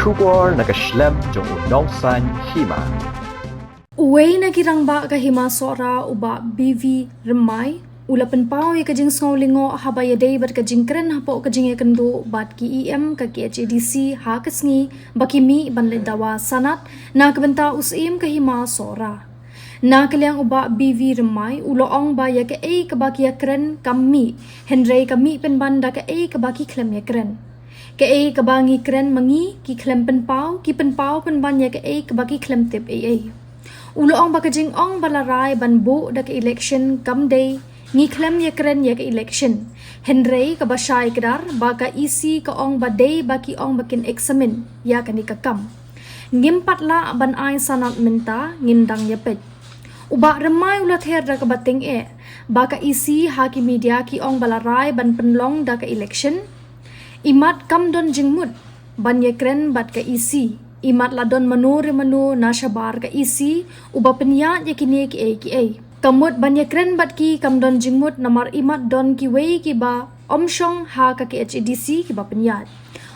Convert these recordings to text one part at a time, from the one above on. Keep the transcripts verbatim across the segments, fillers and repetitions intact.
Khubor na ka shlem jong u nongsaiñ hima. Uwei na ki rangbah ka hima Sohra, u Bah B V Rymmai, u la pynpaw ïa ka jingsngew lyngngoh haba ïadei bad ka jingkren hapoh ka jingïakynduh bad ki E M ka K H A D C ha ka sngi ba ki mih ban leit dawa sanad na ka bynta u Syiem ka hima Sohra. Na ka liang u Bah B V Rymmai u la ong ba ïa kaei kaba ki ïakren kam mih, hynrei ka mih pynban da kaei kaba ki khlem ïakren. Kaei kaba ngi kren ma ngi, ki khlem pynpaw, ki pynpaw pynban ïa kaei kaba ki khlem tip ei ei. U la ong ba ka jingong ba la rai ban buh da ka election kam dei ngi khlem ïakren ïa ka election, hynrei kaba shai kdar ba ka E C ka ong ba dei ba ki ong ba kin examine ïa kane ka kam. Ngim pat lah ban ai sanad mynta, ngin dang ïa peit. U Bah Rymmai u la ther da kaba tyngeh ba ka E C ha ki media ki ong ba la rai ban pynlong da ka election. Imat kam don jingmut ban ïakren bad ka E C. Imat la don mano re mano na shabar ka E C uba pynïaid ïa kine kiei kiei. Ka mut ban ïakren bad ki kam don jingmut namar imat don kiwei kiba ym shong ha ka K H A D C kiba pynïaid.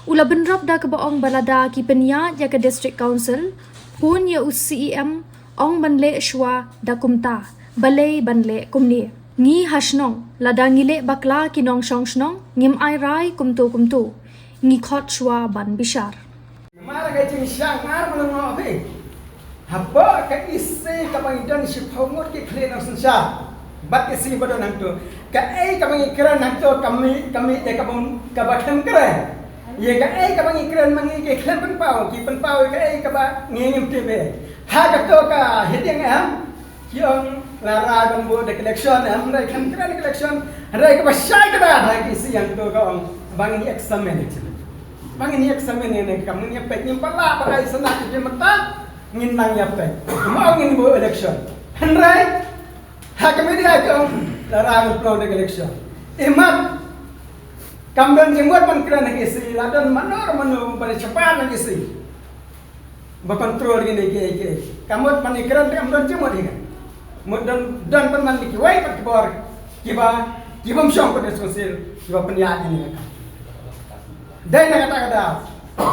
U la bynrap da kaba ong ba lada ki pynïaid ïa ka District Council, phone ïa u C E M, ong ban leh shuwa da kumta, balei ban leh kumne. Ngi ha shnong, lada ngi leh bakla ki nongshong shnong, ngim ai rai kumto kumto. Ngi khot shuwa ban bishar. Namar ka jingshah ngar ba long noh phi. Hapoh ka E C kaba ngi don shiphew ngut ki khlieh nongsynshar. Bad E C ba don hangto. Kaei kaba ngi kren hangto ka mih, ka mih ïa kaba, kaba khlem kren. Ïa kaei kaba ngi kren ma ngi ki khlem pynpaw, ki pynpaw ïa kaei kaba ngi ngim tip ei. Ha kato ka heading em, ki ong la rai ban buh da ka election em, hynrei khlem kren da ka election, hynrei kaba shai kdar ha ka E C hangto ka ong ba ngin ïa examine actually. Ba ngin ïa examine ïa kane ka kam, ngin ïa peit, ngim pat lah ban ai sanad ïa phi mynta, ngin nang ïa peit. Kumno ngin buh election. Hynrei ha ka media ki ong la rai ban pynlong da ka election. Imat kam don jingmut ban kren ha ka E C, la don mano mano ban shabar ha ka E C. Ba control kine kiei kiei. Ka mut ban ïakren te kam don jingmut hi ka. Mut don, don pynban kiwei pat ki bor kiba, kibym shong pat District Council kiba pynïaid ïa kane ka kam. Dei na kata ka daw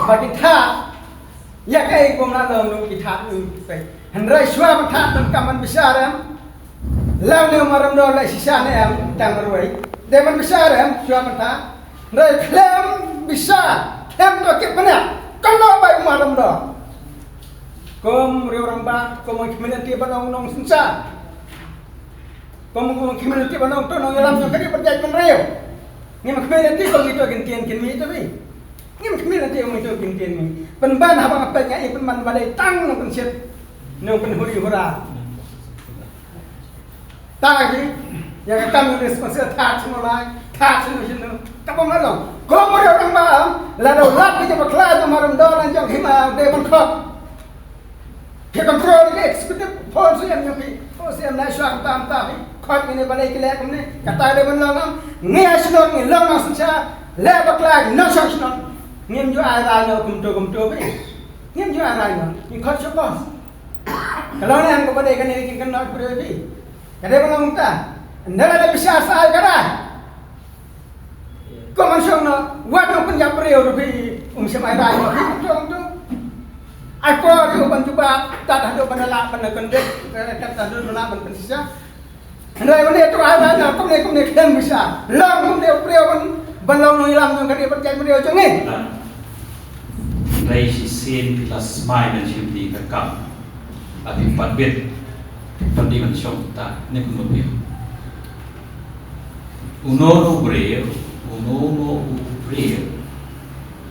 ba ki thad ïa kaei kaba ym lah long, ki thad ïa kaei. Hynrei shuwa ban thad donkam ban bishar em. Lane u Maryndor leh shisha ne em tang marwei. Dei ban bishar em shuwa mynta. Hynrei khlem bishar, khlem tohkit bniah. Kynnoh beit u Maryndor. Kum u riew rangbah, kum u community ba long nongsynshar. Kum u community ba long to nongïalam jong ka ri bad jaitbynriew. Ngim community ba ngim ïoh kyntien kin mih to phi. Ngim community ba ngim ïoh kyntien mih. Pynban haba nga peit nga i pynban ba dei tang nongpynshit, nongpynhuri hura. Tang ïa ka kam ïa ka responsible, thad shuh lai, thad shuh shuh. Ka bym lah long. Kum u riew rangbah, lada u lap ïa ka bakla jong u Maryndor, la jong hima dei ban khot. Phi control ïa ka executive, phone sha u C E M jong phi. Phone sha u C E M, leh shuwa kumta kumta phi. Khot ïa kine balei ki leh kumne. Kata dei ban long. Ngi ha shnong ngi long nongsynshar, leh bakla nongshong shnong. Ngim ju ai rai noh kumto kumto phi. Ngim ju ai rai noh. Ngi khot shuh bos. Ka long ne em kaba dei kane ka jingkynnoh briew phi. Ka dei ban long kumta. Ynda la dei bishar sa ai ka rai. Ko man shong noh, wat nongpynïap briew ruh phi, um shym ai rai noh phi, kumto kumto. Ai por ruh ban jubab, tad haduh ban lah ban convict, tad haduh ban lah ban pynshisha. Hynrei une to ai rai noh, kumne kumne khlem bishar. Long kumne u briew ban, ban long nongïalam jong ka ri bad jaitbynriew jong ngi. Hynrei shisien phi la smai ban shim ïa ka kam. Ba phi pat bit, phi pat bit ban shong ta, ne kumno phi. Uno uno u briew, uno uno u briew,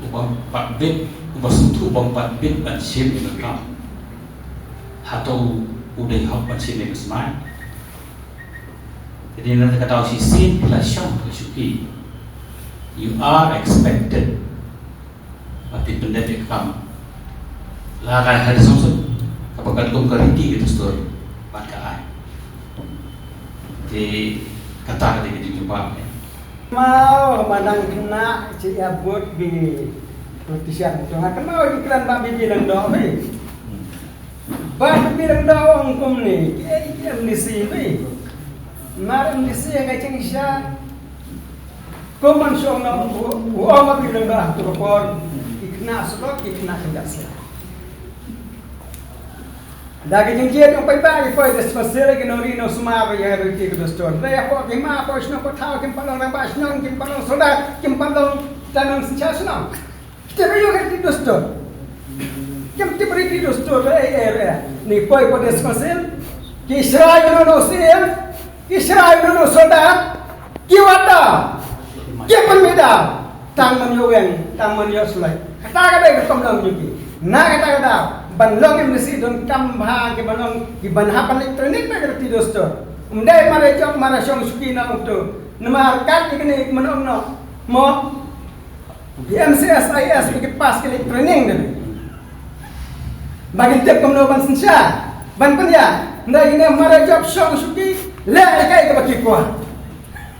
uba pat bit, uba sngewthuh uba pat bit ban shim ïa ka kam. Hato u dei hok ban shim ïa ka smai. Te dei na kata ka daw shisien phi la shong ka shuki. You are expected. Ba phi pyndep ïa ka kam. La ka ai ha ka song song. Kaba katkum ka riti ka dustur. Bad ka ai. Te kata ka dei ka jingjubab. Mao ba nang khynnah, shi ïa bud bi politician. Jong nga kynmaw ïa ki kren Bah B B Lyngdoh phi. Bah B B Lyngdoh ong kumne, ki, ki M D C phi. Mar M D C ka jingshisha. Kum man shong na u, u ong Bah B B Lyngdoh ha kato ka por. Ki Na sdok ki khynnah kynjah sla. Da ki jingjied jong paidbah ki poi district council ki nongri nongsumar ïa ki riti ki dustur. Da ïa poi ki ma poi shnong poi thaw kim pat long rangbah shnong kim pat long soldar kim pat long tnum synshar shnong. Tip ïa ki riti dustur. Kim tip riti dustur da ei ei ei. Ni poi poi district council ki shrai nongsiem. Ki shrai nongsodar, ki wad daw, ki pynmih daw, tang ban ïoh weng, tang ban ïoh sulai. Kata ka dei ka kam long jong ki. Na kata ka daw, ban long MDC donkam bha ki ban long, ki ban hap ban leit training na ka riti dustur. Ym dei mara jop mara shong shuki na uto. Namar kat ki kane ki ban ong noh. Mo? Ki MCS, IAS ki pass ki leit training de. Ba kin tip kumno ban synshar, ban pynïaid. Hynrei kine mara jop shong shuki, leh ïa kaei kaba ki kwah.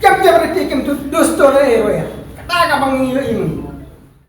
Kim tip riti kim tip dustur ei ei ruh ïa. Kata kaba ngi ïohi mynta.